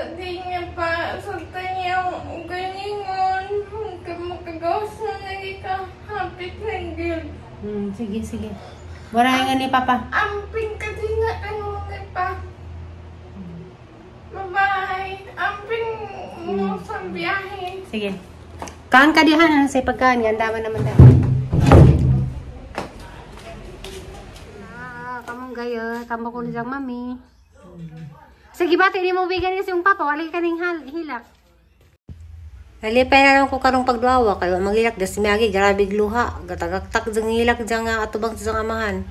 Sa di niya pa sa tanyang galingon. Makagawas na lagi ka. Hapit na gud. Sige, sige. Burahin nga ni Papa. Amping ka din na ano ni pa. Bye-bye. Amping mo sa biyahe. Sige. Kaan ka dihan sa pagkaan. Ganda man naman daw. Ah, kamong gayo. Kamo ko niyang mami. Sige ba, hindi mo bigan kasi yung papa. Wala ka ning hilak. Nalipay na lang ko karong pagduawa. Kayo maghilak. Das miyagi, grabe gluha. Gatagaktak dyan hilak dyan nga atubang sa amahan.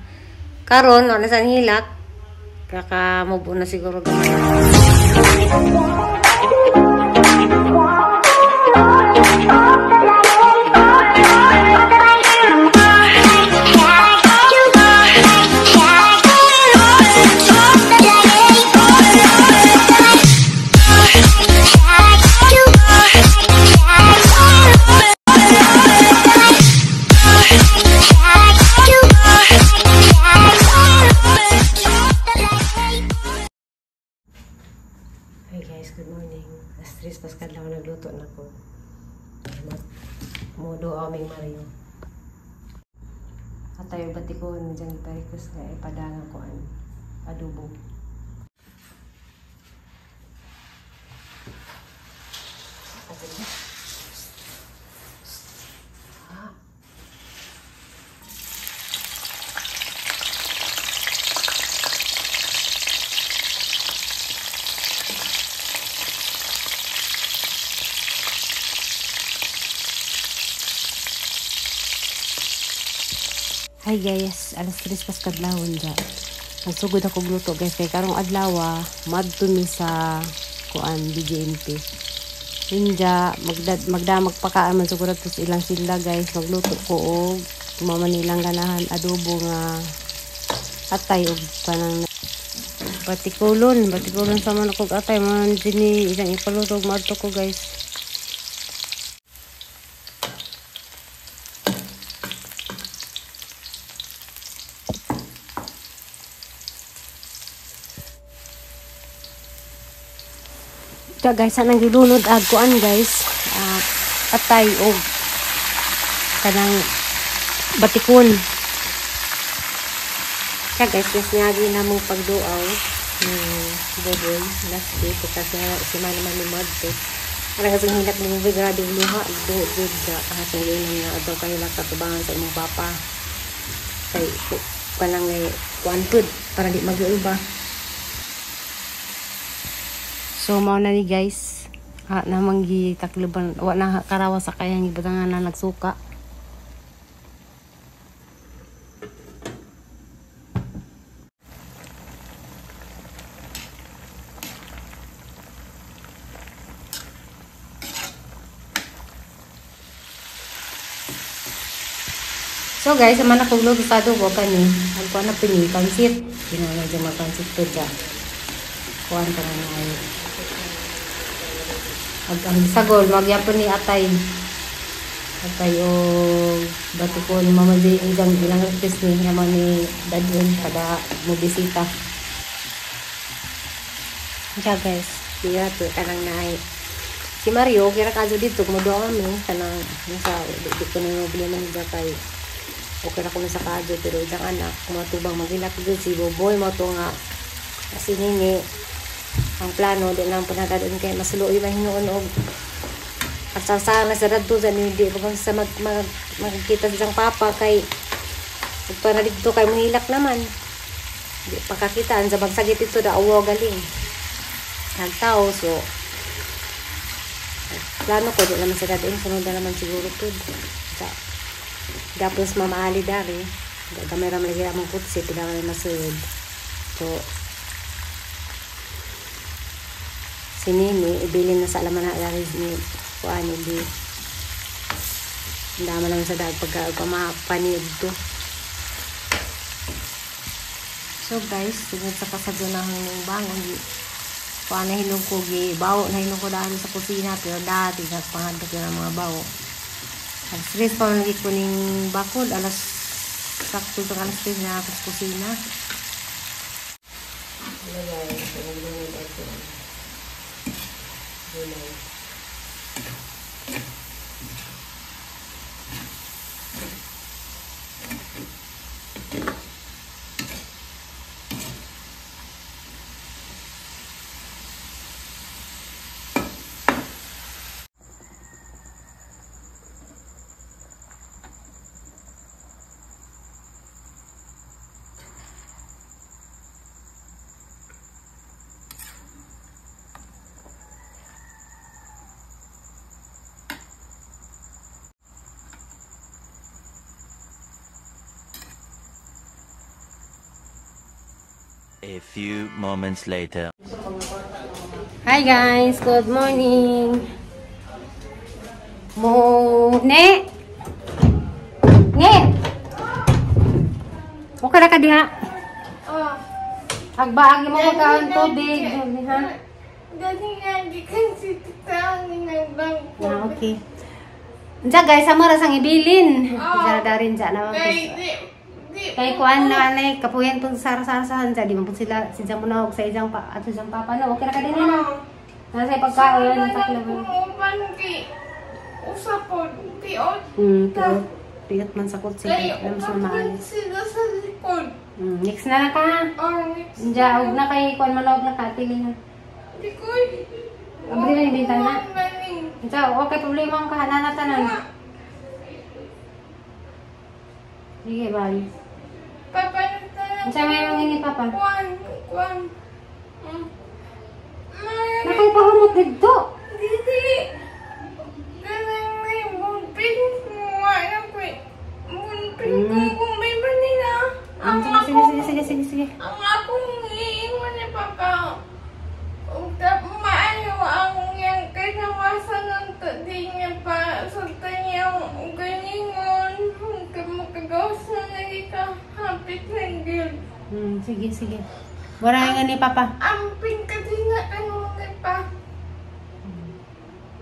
Karon, wala saan hilak. Kaka move on na siguro. Hi guys, good morning. Alas 3 pas kadlaw nagluto na ko. Mudo aming Mario. At tayo batikon dyan ipa-request nga ipadanga ko ang adobo. Hi guys, alas 3 pas kadlawon dya. Nagsugod ako gluto guys kay karong adlaw madto mi sa kuan BJMP. Inja magdamag pakaan man sugod to sa ilang sila guys, magluto ko og mama nilang ganahan adobo nga atay og kanang batikulon, batikulon sa man ako atay man dinhi ilang ipaluto og madto ko guys. Ito guys, anang gilunod ag kuan guys, atay og kanang batikon. Kaya guys, yes niagi na mong pagduaw ni Boboy last day kasi si Mama ni Madto. Ara kasi hilak mo grabe luha do jud sa kasang giinom nga adto kay hilak katubangan sa imong papa. Kay kanang kuan pud para di magyuba. So mao na ni guys, namang gitakluban wa na karawa sa kayang gibutangan na nagsuka. So guys, sama na kog luto sa adobo kani, ang kuan na pini pansit. Ginawa na dyan pansit to dyan. Kuan ka na nga. Ang sagol, magyapon ni atay. Atay o batikon, mama di ilang ilang request ni naman ni dadun kada mo bisita. Siya guys, kaya to kanang naay. Si Mario, kira kaso dito, kumudo kami, kanang nasa, di ko na problema nila kay okay na ko na sa kadyo, pero isang anak, kumatubang magilak doon si Boboy, mo to nga, kasi nini, ang plano, di lang panagad kay masuluoy mahinuon og kasasara na sa radto sa hindi pa sa magkita sa isang papa kay para dito kay muhilak naman. Di pakakitaan sa magsagit ito da awo galing. Nagtao so plano ko di naman sa radto sunod na naman siguro tud. Sa dapat mamaali dari. Gamay ra man lagi among kutsi pila man masud. So si Nini, ibilin na sa alaman na dari ni kuan hindi. Dama lang sa dag pagka pamapanid to. So guys, tungod sa kasagunahon ng bangon, kuan na hinog ko gi bawo na hinog ko dahil sa kusina pero dati nagpanghandok yun ang mga bawo. Alas 3 pa man ko ning bakod, alas sakto sa alas 3 na ako sa kusina. Hello guys, naglunod ako. Gulay. A few moments later. Hi guys, good morning. Mo ne. Ne. Okay ra ka diha? Oh. Agbaag mo magkaon tubig, ha? Dali nga gikan si tita ang nagbangko. Ah, okay. Unsa guys, amo ra sang ibilin. Oh. Dara darin ja na. Kay di Kay kuan na anay kapuyan pun sara-sarasahan sa di man pun sila si Jamunahog sa ijang pa ato jang papa no. Okay ra ka din na. Nasa pagkaon sa klaban. Uban kay usa po piot. Piot. Piot man sa kotse Kay kay alam sa uban maalis. sila sa likod. Next na lang ka. Oh, next. Unja og na kay kuan manog na ka atili na. Di ko. Abri na yung bintana. Unsa okay problema ang kahanana tanan. Sige, bye. Papa, na Unsa may mga ni papa? Kuan, kuan. Nakay pahumot didto. Dili. Kanang may bunpin wala ko. Bunpin ko kung may manila. Ang Sige, sige, sige, sige, sige. Ang akong iingon ni papa. Ug maayo ang iyang kinawasan ng di niya pa sa niyang ugalingon. Makagawas na lagi ka hapit ng gyud. Sige, sige. Wala nga ni papa. Amping ka din na ano ni pa.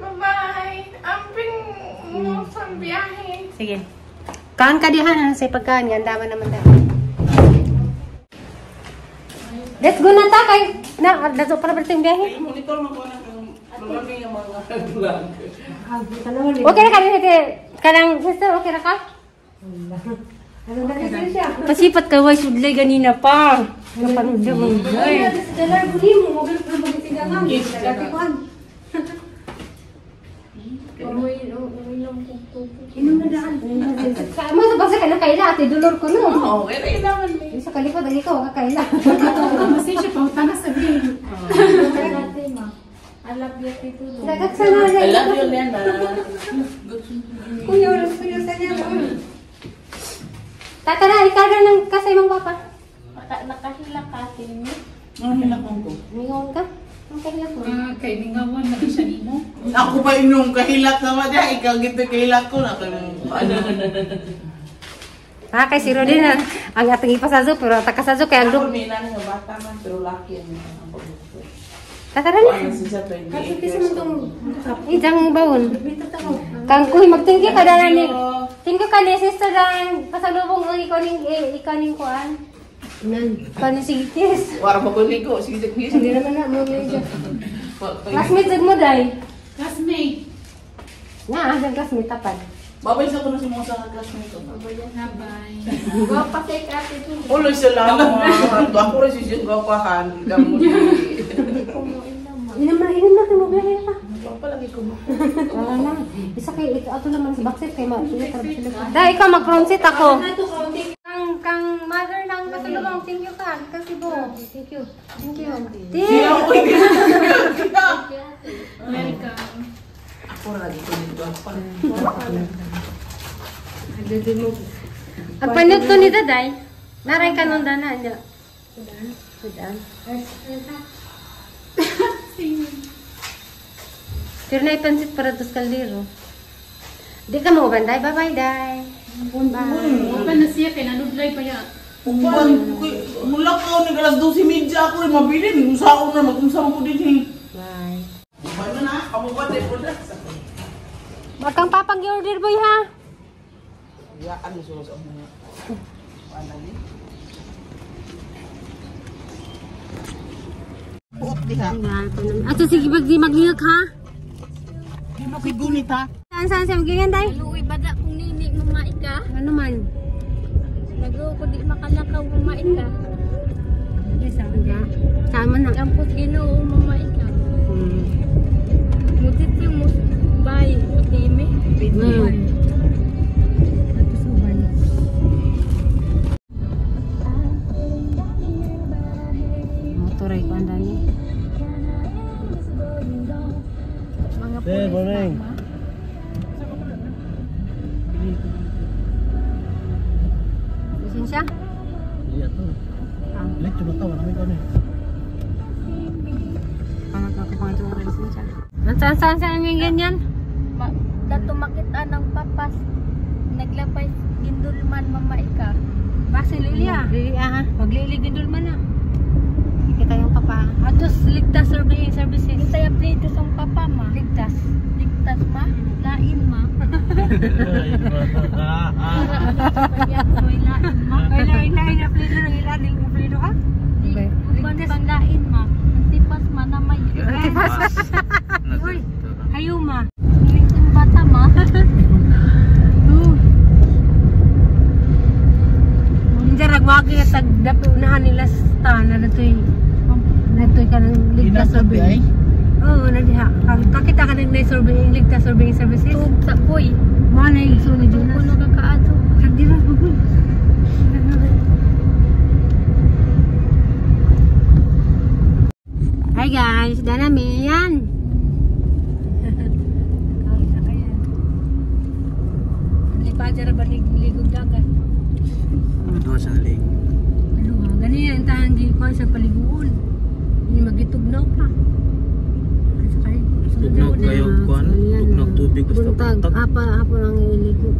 Bye-bye. Amping mo sa biyahe. Sige. Kaan ka diha sa pagkaan. Ganda man naman tayo. Let's go na ta kay na dato para berting biyahe. Monitor mo ko na kang mga vlog. Okay ra ka ni kanang sister, okay ra ka? Pasipat ka way sudlay ganina pa. Kapanud mo. Ay, Sa mo sa basta ka na kaila ate dolor ko no. Oo, okay naman may. Sa kalipot lagi ka wa ka kaila. Kasi siya pautana sa game. I love you, Tito. Nagagsana I love you, Lena. Kuya, kuya sa niya. Tatara, ikaw na ng kasay mong papa. Nakahila ka niyo. Ang hilakon ko. Mingon ka? Ang kahilak mo. Kay mingawan na siya nimo. Ako pa inyong kahilak naman niya. Ikaw gito kahilak ko na. Ano? Ah, kay si Rodin ang atong ipasazo pero takasazo kay ang Ako may nga bata man pero laki ang pagbuto. Tatara na. Ano siya 28 years old. Ijang bawon. Kang kuy magtinggi ka dala ni. Tinggi ka ni sister dan pasalubong ang ikaw ning ikaw ning kuan. Nan. Ikaw ni sige kiss. Wara pa ko ligo. Sige, sige. Hindi naman na mo medyo. Classmate jud mo dai. Classmate. Na, asang classmate tapad. Babay sa ko na si mga sa classmate ko. Bye. Gwapa kay ka Tito. Ulo salamat. Ako rin si Jun gwapahan. Damo. Inom na kay mo biyahe ka. Palagi ko mo. Wala na. Isa kay ito ato naman sa backseat kay ma. Dai ikaw mag-front seat ako. Kang kang mother ng pasalubong, thank you ka. Kasi bo. Thank you. Thank you. Thank you. Welcome. Ako lagi ko yung gwapa. Ang panod to ni Daday. Naray ka nun dana niya. Sudan. Sudan. Pero naipansit para dos kaldero. Di ka mo banday. Bye-bye, day. Bye. Open na siya kay nanudlay pa ya. Uban, mula ka ni alas 12:30 ako rin mabilin. Unsa ako na mag-unsa mo ko din eh. Bye. Uban na na, kamo ba dai po na. Wag kang papang order boy ha. Yaan mo sa mga. Ano ni? Buot diha. Ato sige pag di maglingak ha. Mo gunit ha. Saan saan magigan tay? Luoy bada kung nini mamai ka. Ano man? Nagro ko di makalakaw mamai ka. Saan man na? Lampot Ginoo mamai ka. Mutit yung mus bay utime. Motor ay kuan dani. Mga pulis na, ma. Lisensya? Iya to. Lechon na to, marami ko na. Saan saan saan yung ganyan? Dato makita ng papas naglapay gindulman mamai ka. Basi Lilia. Lilia ha. Paglili gindulman na. Kita yung papa. Atos ligtas surveying services. Kita yung plate sa papa ma. Ligtas. Ligtas ma. Lain ma. May lain ma. Ay lain lain na plate ng ilan ng plate ha. Uban pang lain ma. Antipas ma na may. Antipas. Uy. Hayo ma. Yung bata ma. Hindi ragwagi at tagdapi unahan nila sa na natoy natoy ka ng ligtas surveying. Oo, nadiha. Kakita ka ng surveying, ligtas surveying services. Tug sa koy. Mga na yung ni Jonas. Kuno ka kaadto. Sardinas bagoy. Hi guys, danami yan. Lipa dyan ba ligog dagat? Doon sa lig. Ano ha? Ganyan ang tahan di ko sa paliguon. Hindi magitugnaw pa. Tugnaw kayo kuan, tugnaw tubig basta buntag. Apa hapon ang iligo.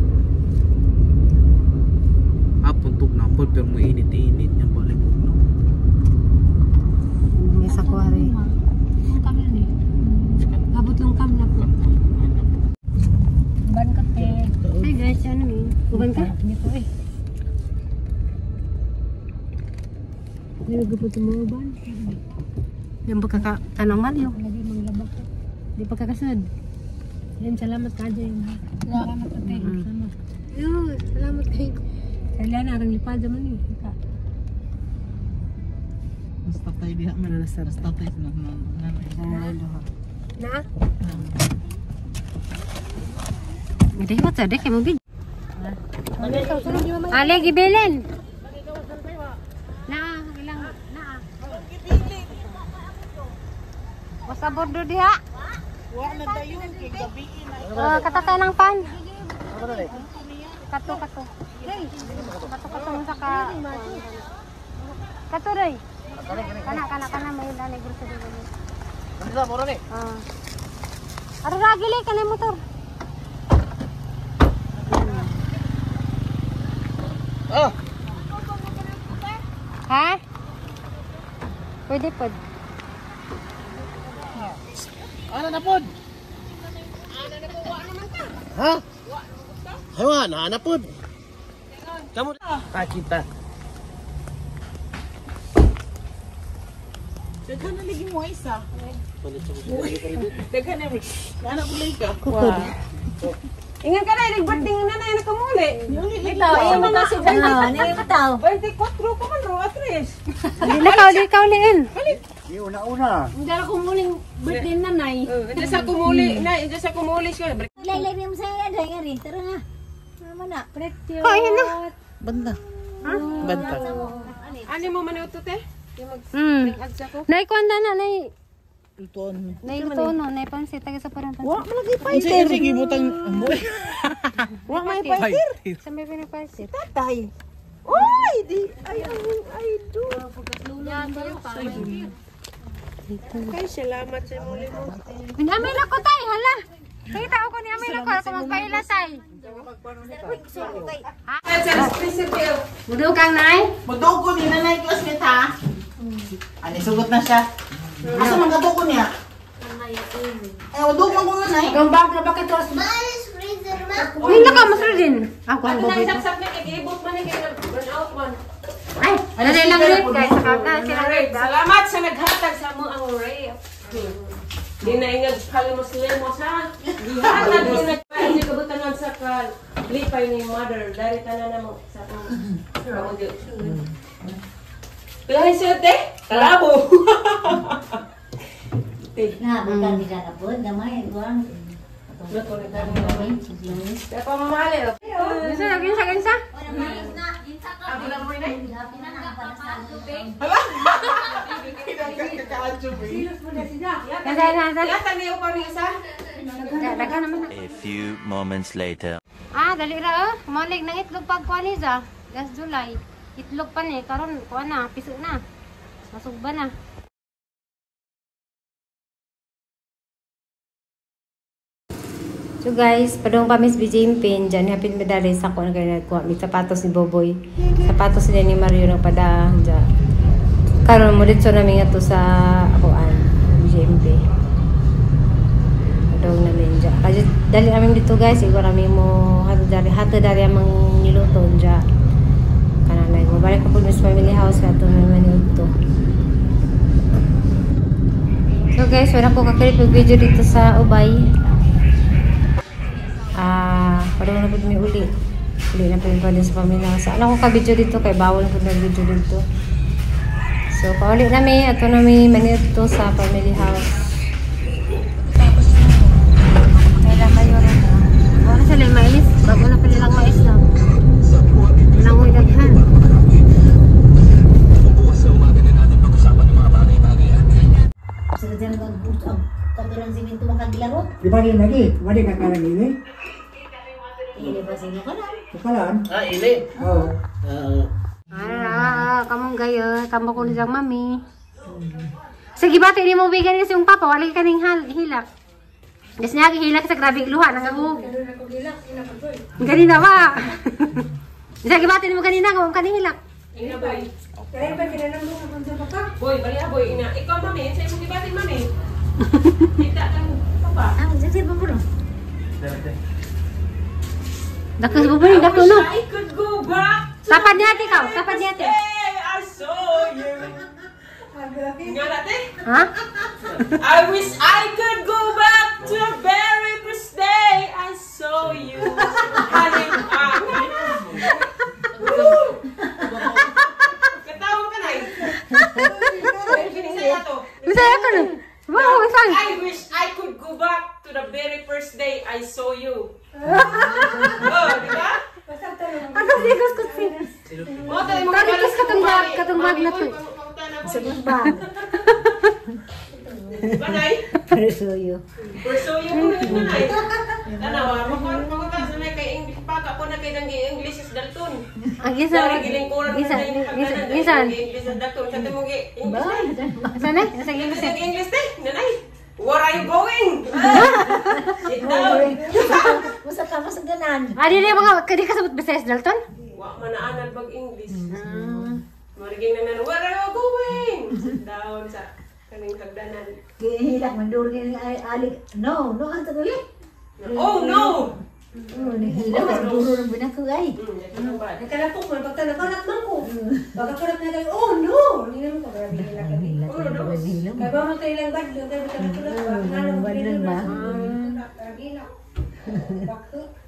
Hapon tugnaw po pero mo init-init yang balik tugnaw. May sa kuwari. Abot lang kam na po. Ban ka te. Hi guys, ano mi? Uban ka? Hindi ko eh. Hindi ko po tumuban. Yung pagkakatanong Mario. Lagi manglaba ko. Di pagkakasunod. Yan, salamat ka dyan. Salamat ate. Salamat. Ayun, salamat kayo. Kailan arang lipad man eh. Basta tayo diha man. Basta tayo na. Na? Hindi ko sa dek mo bid. Ale gibilin. Na, ilang na. Wasa bordo diha. Wa na dayon kay gabi na. Katatay ng pan. Kato kato. Kato kato mo sa ka. Kato roy. Kana kana kana may lanay grocery dili. Ah. Aro ragili kanay motor. Ah. Ha? Pwede pod. Ana na pod. Ha? Haywa, na ana pod. Kamu kita. Daghan na lagi mo isa. Daghan na. Nana kulay ka. Kukod. Ingat ka na, nag-birthday na na, nakamuli. Ito, iyo mo na si Ano, 24 ko man, ro, at least. Hindi na kauli kauliin. Di una-una. Hindi na kumuling birthday nanay. Hindi sa kumuli, na, hindi sa kumuli siya. Laylay mo sa iya, tara na. Mama na. Ko ayun na. Banda. Banda. Ano mo man ito, te? Nay kuan na na nay. Lutuan. Nay luto no, nay pansit taga sa parang pansit. Wa man lagi fighter. Sige butang. Wa may fighter. Sa may pinagpansit. Tatay. Uy, di, ay, ay, ay, do. Ay, salamat sa muli mo. Ni Amel ako tay, hala. Kita ko ni Amel ako ako magpaila tay. Mudo kang nay. Mudugo ni nanay classmate ha. Ani sugot na siya. Asa man kadugo niya? Eh, mudugo man ko nanay. Hindi ka masro din. Ako ang bobo. Saksak na, kag-ibot man, kag-run out man. Ay, ano na lang rate guys, saka na sila rate. Salamat sa naghatag sa mo ang rate. Di na ingag kalimos-limos ha. Gihatag ko na hindi kabutangan sa kalipay ni mother. Dari tanan na mo sa akong pamudyo. Pilahin siya te? Kalabo. Na, bukan di sana po. Gamay, guang. Kaya pamamali. Kinsa, kinsa, kinsa? Kinsa, kinsa? Yata niyo pa rin isa. Daghan naman na. A few moments later. Ah, dali ra oh. Kumalig ng itlog pag kuan ni sa. Last July. Itlog pa ni karon kuan na, piso na. Masugba na. So guys, padung kami sa BJ Pin, dyan hapit medali sa kuan kay nagkuha mi sapatos ni Boboy. Sapatos niya ni Mario nagpada dyan. Karon mo dito namin nga to sa akuan BJMP. Padung namin dyan. Kasi dali namin dito guys, igor kami mo hato dari amang niluto dyan. Kananay mo balik ka po sa family house kato may maniud to. So guys, wala ko kakilit mag video dito sa Ubay. Ah, padung na pud mi uli. Uli na pud pa din sa pamilya. Sa ano ko ka video dito kay bawal pud nag video dito. So pauli na mi ato na mi manito sa family house. Kailan kayo rin? Wala sila yung mais. Bago na pala lang mais lang. Walang may daghan. Sa dyan ang katurang simento makagilaro. Di ba rin lagi? Wala ka kalang ini? Ili ba sino ka lang? Kakalaan? Ah, ili. Oo. Ah, kamong gayo. Tamo ko niyang mami. Sige bati ni mo bigan kasi yung papa. Wala ka ning hilak. Gas niya hilak sa grabe luha nang Ganina ba? Sige bati ni mo ganina kung kaning hilak. Ina boy. Kaya ba kinanang mo sa papa? Boy, bali ah, boy ina. Ikaw mami, sa imong gibatin mami. Kita kang papa. Ah, dyan siya pa Dako sa bubunin, dako no. I could go back to Tapad niya ate ikaw, tapad niya ate. Hey, I saw you. Nga natin? Ha? I wish I could go back to the very first day I saw you. Halim ah. Katawa ka na eh. Bisaya to. Bisaya ka no. Wow, saan? I wish I could go back to the very first day I saw you. Oh, di ba? Ato sigos ko si. Mo tayo mo Tari, katong bag na to. Bag. Banay. Persuyo. Persuyo ko na nanay. Tanawa, makuha sa nay kay English pa ka po na kay nang English is Dalton. Ang gisa. Dari gilingkuran Gisa. na yung Gisa. hagdanan. Gisa. English is Dalton. Sa timo gi English. Saan eh? Sa English. Sa English te, nanay. Where are you going? Sit down. Musa ka mo sa ganan. Ah, di mga kadi ka sabot Bisayas Dalton? Wa man naanal bag English. Mariging na nan, where are you going? Sit down sa kaning hagdanan. Gihilak man duro ni alik. No, no ang taguli. Oh no. Oh, nahilak sa duro ng binako ay. Nagkalapok man pagka nakalat man ko. Pagkakalat na kayo, oh no! Hindi naman ko grabe nila kami. Kaya ba man kayo lang bad, kaya ba kayo ba? Badlon ba? Grabe na. Bakit?